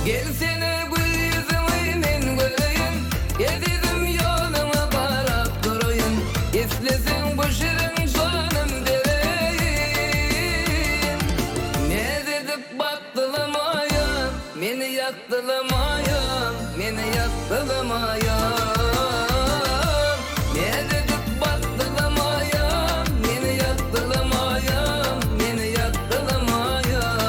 Gelsene gül ýüzüňi men göreýin, Ezizim ýoluňa garap duraýyn, Isleseň bu şirin janym bereýin. Näz edip bakdylamaýan, Meni ýakdylamaýan, Meni ýakdylamaýan. Näz edip bakdylamaýan, Meni ýakdylamaýan, Meni ýakdylamaýan.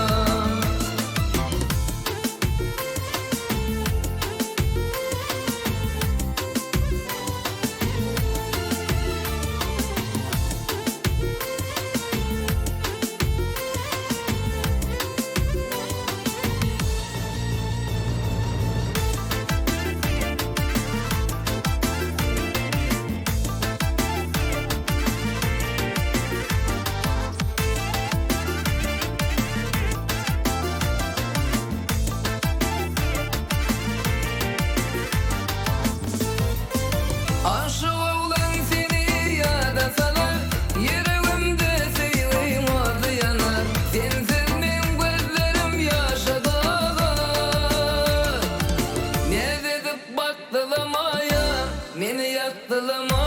Aşyk oglan seni ýada salar, Ýüregimde söýgiň ody ýanar, Sensiz meň gözlerim ýaşa dolar. Näz edip bakdylamaýa, Meni ýakdylamaýa.